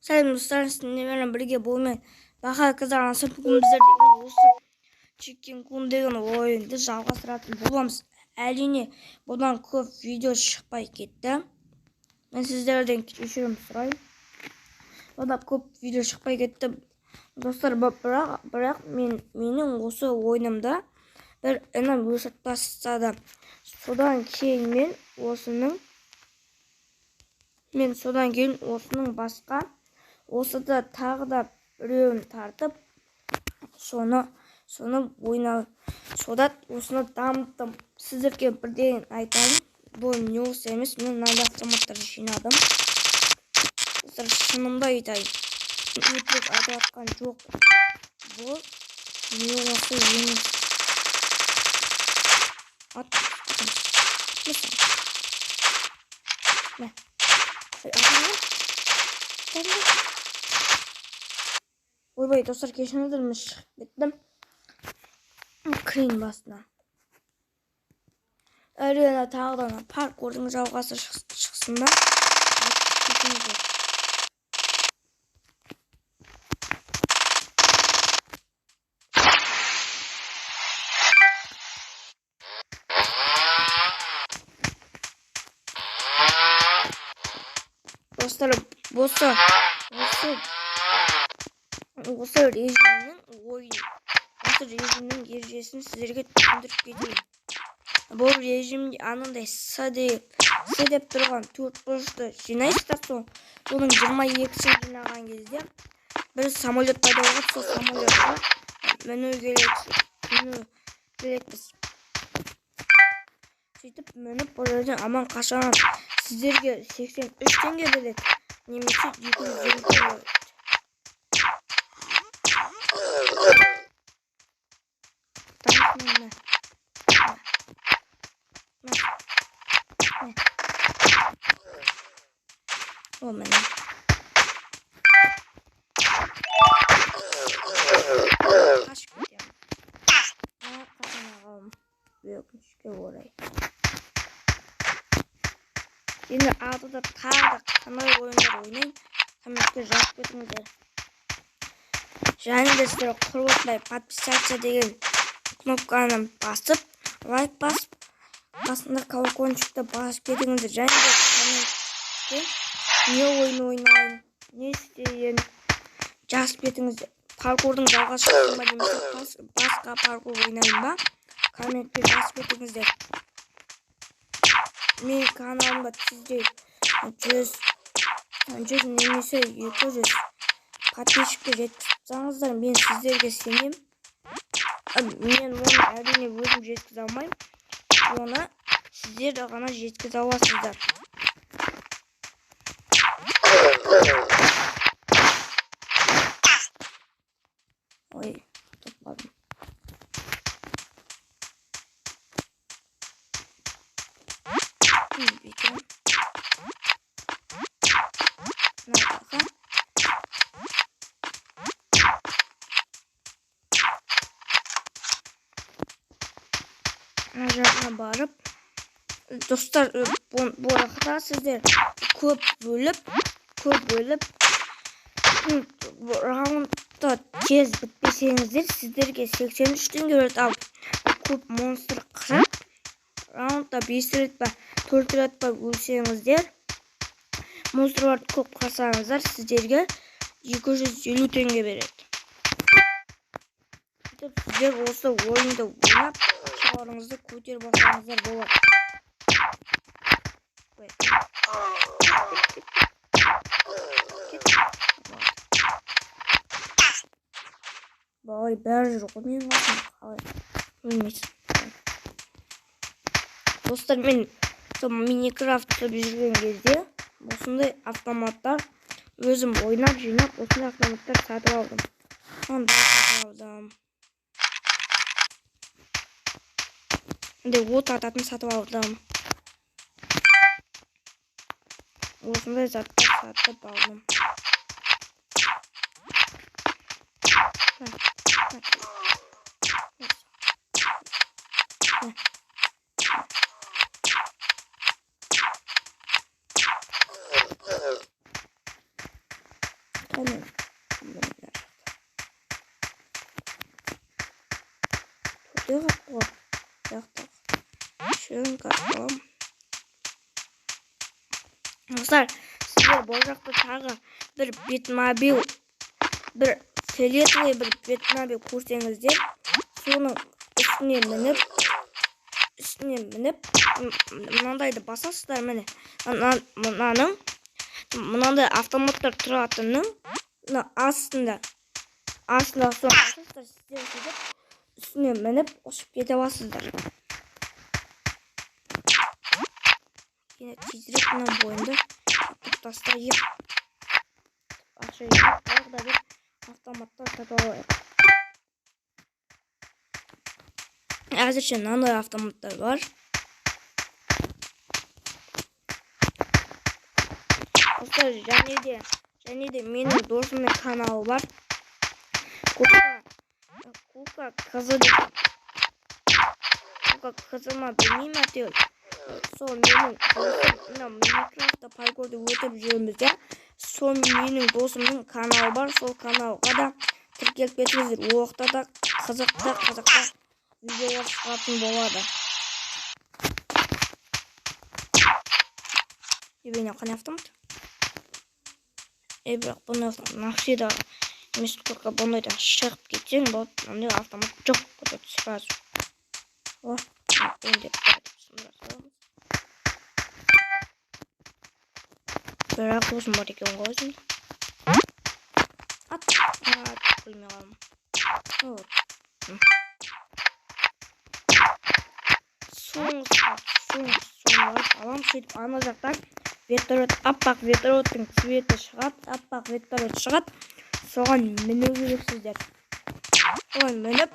Сәлем достар, сіздермен бірге болмен Баха Казармасы. Бүгін біздер деген осы Chicken Gun деген ойынды жалғастыратын боламыз. Әрине, бұдан көп видео шықпай кетті. Мен сіздерден кешірім сұраймын. Бұдан көп видео шықпай кетті. Достар, бірақ менің осы ойынымда бір інім өшіріп тастады. Содан кейін мен осының басқа осыда тағы да біреуін тартып, соны ойнап, сода осыны дамыттым. Сіздерге бірден айтайын, бұл не осы емес, мен мынандай автоматтар жинадым. Достар, шынымды айтайын, өтірік айтып жатқан жоқ. Бұл не осы емес. Ат, мә. Ойбай, достар, кешіріңіздер, мен шығып кеттім. Кірейін басына. Әрине, тағы да паркурдың жалғасы шықсын ба? Достар, осы режимнің ойын, осы режимнің ережесін сіздерге түсіндіріп кетейін. Бұл режимде анандай С деп тұрған төрт бұрышты жинайсыздар, соның 22-сін жинаған кезде бір самолет пайда болады, сол самолетқа міну керекпіз. Сөйтіп мініп, бұл жерден аман қашамыз. Сіздерге 83 теңге береді, немесе 250 теңге береді. О, міне. Қашып кетемін. Қашан ағам, өкінішке орай. Енді алдыда тағы да қандай ойындар ойнайын, комментке жазып кетіңіздер. Және де сіздер құрбандай подписаться деген кнопканы басып, лайк басып, қасында колокольчикті басып кетіңіздер. Және де комментке не ойын ойнайын, не істейін жазып кетіңіздер. Паркурдың жалғасы шықсын ба, немесе басқа паркур ойнайын ба, комментке жазып кетіңіздер. Мен каналымда тезірек 100 немесе 200 подписчикке жеткізіп тастаңыздар, мен сіздерге сенемін. Мен оны әрине өзім жеткізе алмаймын, оны сіздер ғана жеткізе аласыздар. Ой, тоқтадым. Мына жағына барып, достар, бұл жақта сіздер көп бөліп, раундта тез бітпесеңіздер, сіздерге 83 теңге береді. Ал көп монстр қырып, раундта 5 рет па, 4 рет па өлсеңіздер, монстрларды көп қырсаңыздар, сіздерге 250 теңге береді. Сөйтіп сіздер осы ойынды ойнап, ақшаларыңызды көтеріп алсаңыздар болады. Ой, бәрі жүр ғой менің қасымда, қалай өлмейсің. Достар, мен сол Minecraft түсіріп жүрген кезде осындай автоматтар өзім ойнап жинап, осындай автоматтар сатып алдым. Ондай сатып алдым. Мындай от ататын сатып алдым. Осындай заттар сатып алдым. Кәне, төртеу қалыпты ғой. Жақта үшеуін қазір аламын. Достар, сіздер бұл жақта тағы бір бетмобил, бір фиолетовый бір бетмобил көрсеңіздер, соның үстіне мініп, мынандайды басасыздар, міне. Мынаның, мынандай автоматтар тұратынның, мына астында соны басасыздар, сіздер сөйтіп үстіне мініп ұшып кете аласыздар. Енді тезірек мына бойынды атып тастайық. Ақша жинап, тағы да бір автоматтар таба алайық. Әзірше мынандай автоматтар бар. Достар, және де менің досымның каналы бар. Кука қызы деп. Кука қызы ма білмеймін әйтеуір. Сол менің досым, мына Майнкрафтта паркурды өтіп жүрміз де. Сол менің досымның каналы бар. Сол каналға да тіркеліп кетіңіздер. Ол жақта да қызықты видеолар шығатын болады. Ебене қандай автомат? Бірақ бұны навсегда емес, только бұндайдан шығып кетсең болады. Мынандай автомат жоқ болады сразу. О, енді сындыра саламыз. Бірақ досым бар екен ғой өзімде. Ат, ат, білмей қалдым. Вот. Соңғы алам, сөйтіп ана жақтан вертолет, аппақ вертолеттің цветі шығады, аппақ вертолет шығады. Соған міну керексіздер. Соған мініп,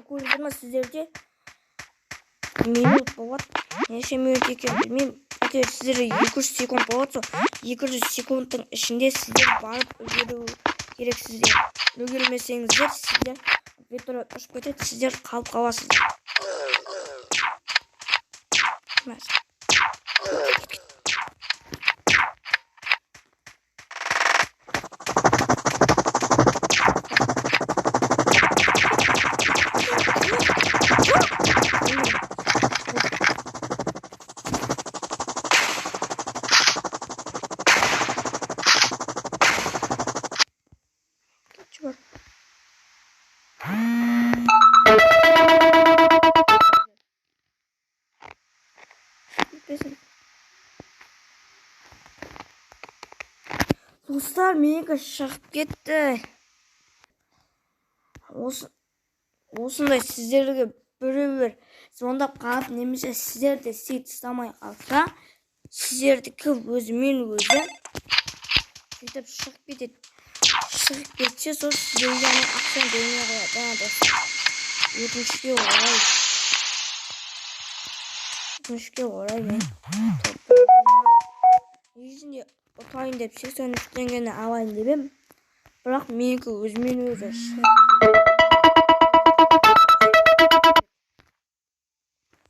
көрдіңіздер ме, сіздерде минут болады. Неше минут екенін білмеймін. Әйтеуір сіздерде 200 секунд болады. Сол 200 секундтың ішінде сіздер барып үлгеру керексіздер. Үлгермесеңіздер, сіздер вертолет ұшып кетеді, сіздер қалып қаласыздар. Достар, менікі шығып кетті. Осындай сіздерге біреулер звондап қалып, немесе сіздерді сеть ұстамай қалса, сіздердікі өзімен өзі сөйтіп шығып кетеді. Шығып кетсе, сол сіздерге ана ақшаны бермей қояды, достар. Өкінішке орай мен негізінде ұтайын деп 83 теңгені алайын деп едім, бірақ менікі өзімен өзі шығып кетті.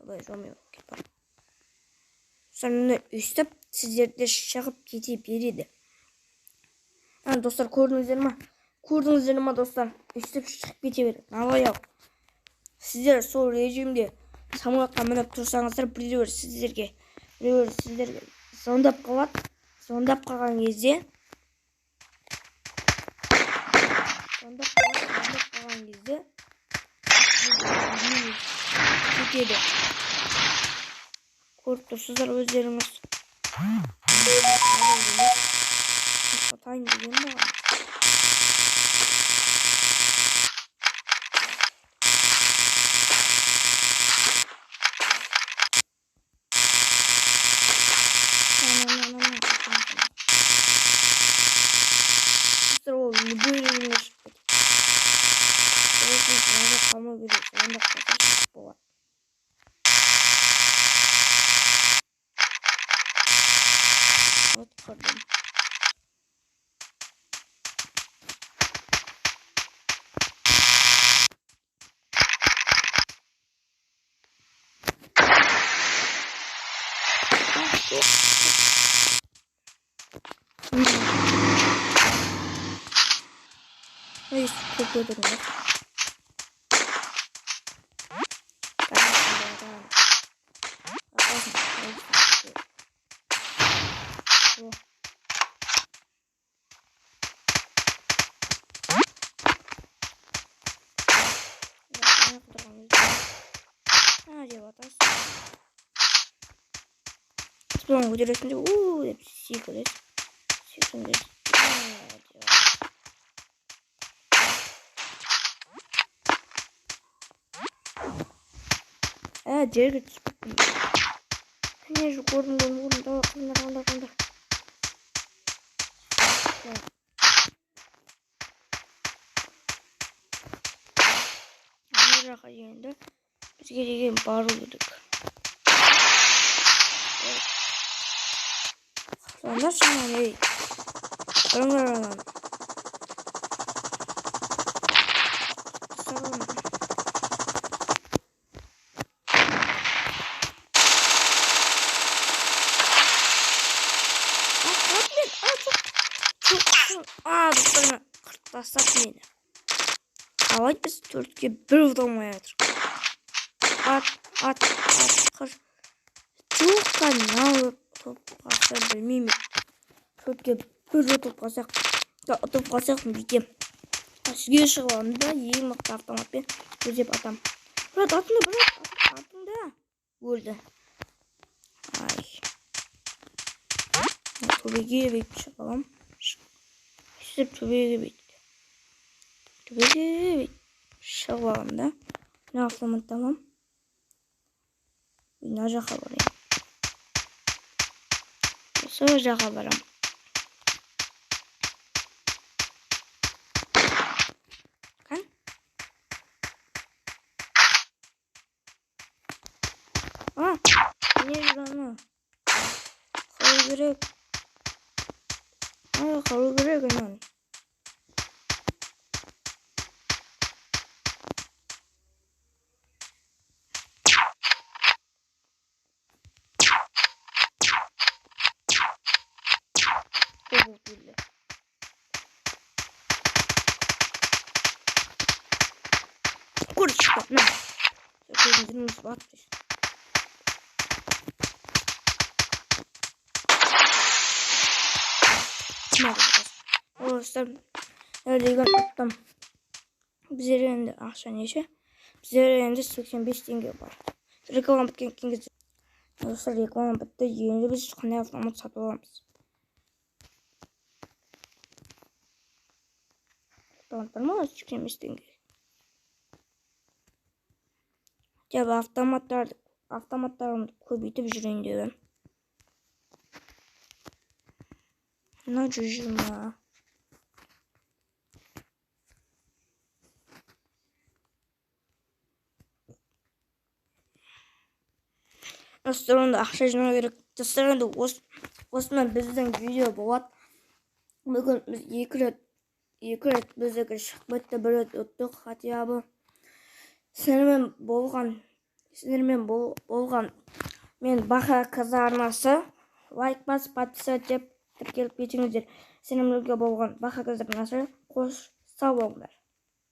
Абай, жолмен кетіп бара. Достар, міне өйстіп сіздерде шығып кете береді. Достар, көрдіңіздер ма? Көрдіңіздер ма, достар? Өйстіп шығып кете береді. Алай-ау. Сіздер сол режимде самолетқа мініп тұрсаңыздар, біреулер сіздерге звондап қалады. Звондап қалған кезде, кетеді. Көріп тұрсыздар өздеріңіз. Ұтайын деген болған. Достар, ол любой режимде шығып кетеді. Звондап қалмау керек, звондап қалса шығып болады. Вот көрдім. Өйстіп көп өлтірдім. Соны көтересің де, у деп секіресің. Секіресің. Жерге түсіп кеттім. Міне же көрдім, көрдім, көрдім. Давай, қыңдар, қыңдар, қыңдар. Ана жаққа енді бізге деген бару керек. Сонда шаман, ей. Ұрыңдар ананы. Достар, мен қырып тастады мені. Қалай біз 4-ке 1 ұта алмай жатырмыз? Ат, ат, ат, қыр. Жоқ, мынау ұтып қалса білмеймін. 4-ке 1 ұтып қалсақ, ұтып қалсақ бүйтем. Үстіге шығып аламын да, ең мықты автоматпен көздеп атам. Брат, атыңда, брат, атыңда. Өлді. Ай. Төбеге бүйтіп шығып аламын. Сөйтіп төбеге бүйтіп. Төбеге бүйтіп шығып аламын да. Мына автоматты аламын. Мына жаққа барайын. Осы жаққа барамын. Қан? А, не жүр ана? Қалу керек. Қалу керек ананы. Курочка, на. Ұттым. Біздер енді ақша неше? Біздер енді 85 теңге бар. Реклама біткен кезде. Достар, реклама бітті. Енді біз қандай автомат сатып аламыз? Автомат бар ма? 85 теңге. Деп автоматтарымды көбейтіп жүрейін дедім. Мына 120. Достар, онда ақша жинау керек. Достар, енді осымен біздің видео болады. Бүгін біз екі рет біздікі шығып кетті, бір рет ұттық хотя бы. Сіздермен болған мен Баха КЗ арнасы. Лайк басып, подписаться деп тіркеліп кетіңіздер. Сіздермен бірге болған Баха КЗ арнасы. Қош, сау болыңдар.